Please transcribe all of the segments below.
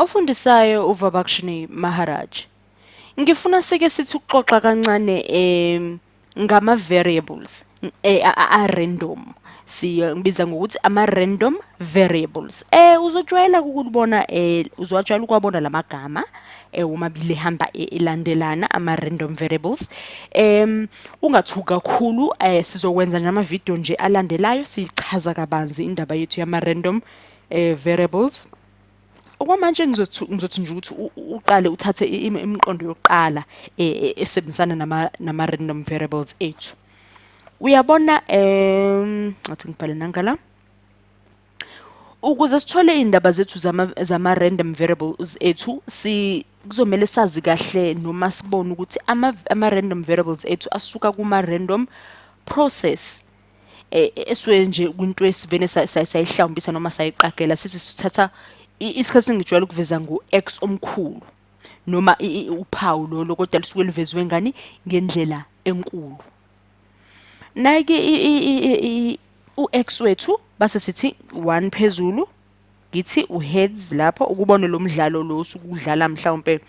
Ofundisayo uVabakshini Maharaj. Ngifuna sike sithi ukuxoxa kancane ngama variables a random. Siyabiza ngokuthi ama random variables. Uzojwayela ukubona, uzojwayela ukuwabona lamagama omabili ehamba elandelana, ama random variables. Ungathuki kakhulu, sizokwenza nje ama video nje alandelayo sichaza kabanzi indaba yethu yama random variables. Okwamanje ngizothi nje ukuthi uqale uthathe imiqondo yokuqala esebenzisana nama random variables ethu. Uyabona, ngathi ngibhale nangala. Ukuze sithole iy'ndaba zethu zama random variables ethu, si kuzomele sazi kahle noma sibone ukuthi ama random variables ethu asuka kuma random process. Esuke nje kwinto esivene sayihlawumbisa noma sayiqagela, sithi sithatha isikhathi ngijwayele ukuveza ngu-X omkhulu noma uphawu lolo, kodwa lisuke livezwe ngani? Ngendlela enkulu. Nike u-X wethu, base sithi 1 phezulu, ngithi u-heads lapho ukubone lo mdlalo lo osuke udlala mhlawumbe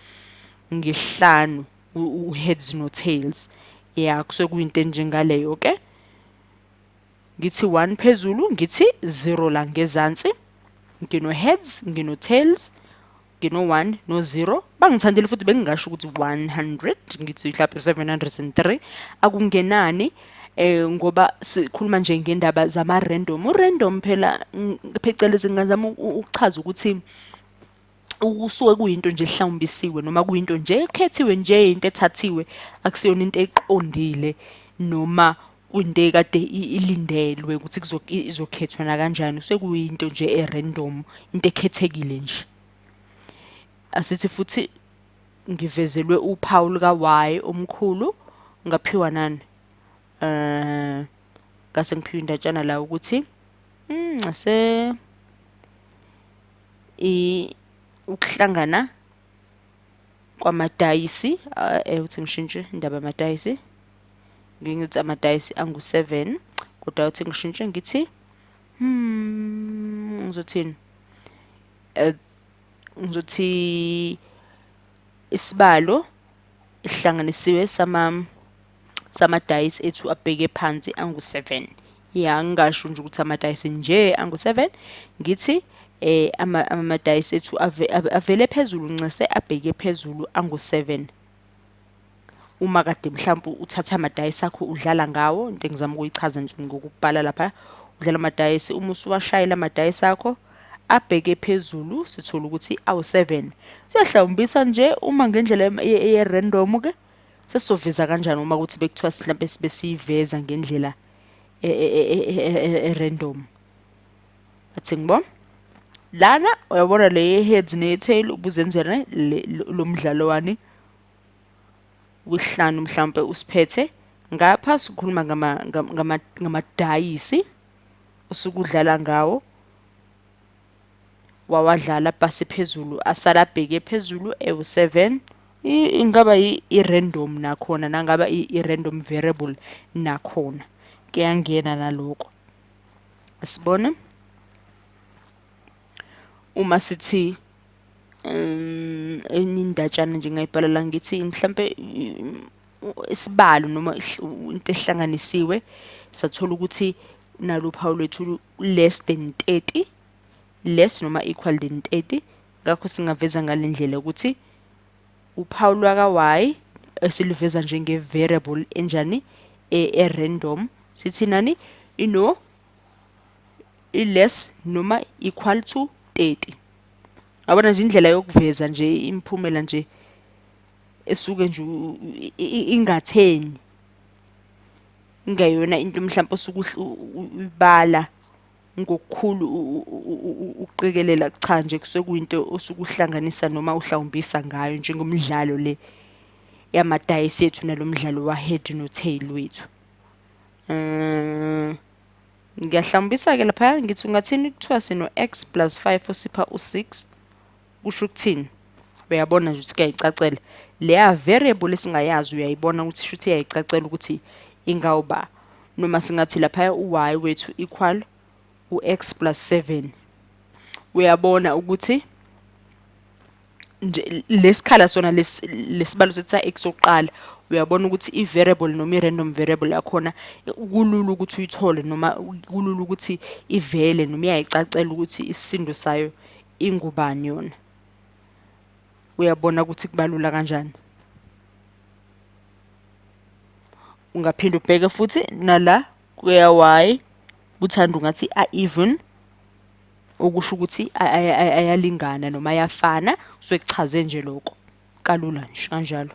ngesihlanu, u-heads no-tails, ya, kusuke kuyinto enjengaleyo ke. Ngithi 1 phezulu, ngithi 0 la ngezansi, ngino heads, ngino tails, ngino 1 no 0. Bangithandile futhi bengingasho ukuthi 100, ngithi mhlawumbe 703, akungenani, ngoba sikhuluma nje ngendaba zama random. U-random phela, phecelezi ngingazama ukuchaza ukuthi kusuke kuyinto nje ehlawumbisiwe noma kuyinto nje ekhethiwe nje, into ethathiwe, akusiyona into eqondile noma kuyinto ekade ilindelwe ukuthi izokhethwa nakanjani. Sekuyinto nje e-random, into ekhethekile nje. Asithi futhi ngivezelwe uphawu luka-Y omkhulu, ngaphiwa nani, ngase ngiphiwe indatshana la ukuthi ase ukuhlangana kwamadayisi, uthi ngishintshe indaba yamadayisi, ngithi amadayisi angu-7, kodwa uthi ngishintshe ngithi, ngizothini, ngizothi isibalo esihlanganisiwe samadayisi ethu abheke phansi angu-7. Ya, ngingasho nje ukuthi amadayisi nje angu-7, ngithi amadayisi ethu avele phezulu ncese abheke phezulu angu-7. Uma kade mhlawumbe uthatha amadayisi akho udlala ngawo, into engizama ukuyichaza nje ngokubhala lapha, udlala amadayisi, uma usuwashayela amadayisi akho abheke phezulu, sithola ukuthi awu-7. Siyahlawumbisa nje uma ngendlela ye-random ke, sesizoveza kanjani uma kuthi bekuthiwa mhlampe sibe siyiveza ngendlela e-random? Athi ngibona lana, uyabona le heads ne-tail ubuzenzela lo mdlalo wani wesihlanu mhlawumbe usiphethe ngapha, sikhuluma ngamadayisi osuke udlala ngawo, wawadlala pasi phezulu, asala abheke phezulu ewu-7. Ingaba i-random nakhona, nangaba i-random variable nakhona kuyangena naloko. Asibone uma sithi enye indatshana nje ngayibhala la, ngithi mhlampe isibalo noma into ehlanganisiwe, sathola ukuthi nalo uphawu lwethu less than 30, less noma equal than 30. Ngakho singaveza ngale ndlela ukuthi uphawu lwaka-Y esiluveza njenge-variable enjani, e-random, sithi nani, ino i-less noma equal to 30. Yabona nje indlela yokuveza nje imiphumela nje esuke nje ingatheni, ingayona into mhlawumbe osuke uyibala ngokukhulu ukuqikelela, cha nje kusuke kuyinto osuke uhlanganisa noma uhlawumbisa ngayo, njengomdlalo le yamadayisi ethu nalo mdlalo wa-head no-tail wethu. Ngiyahlawumbisa-ke lapha, ngithi ungathini kuthiwa sino-x plus 5 osipha u-6, kusho ukuthini? Uyabona nje ukuthi kuyayicacela leya variable esingayazi, uyayibona ukuthi shuthi iyayicacela ukuthi ingawuba, noma singathi lapha u-y wethu equal u-x plus 7, uyabona ukuthi Nje lesikhala sona lesibalo sethu sa-x sokuqala, uyabona ukuthi i-variable noma i-random variable yakhona kulula ukuthi uyithole, noma kulula ukuthi ivele, noma iyayicacela ukuthi isisindo sayo ingubani yona. Uyabona ukuthi kubalula kanjani. Ungaphinde ubheke futhi nala kuya-y, kuthanda ungathi a-even, okusho ukuthi ayalingana noma ayafana. Kusuke kuchaze nje lokho kalula nje kanjalo.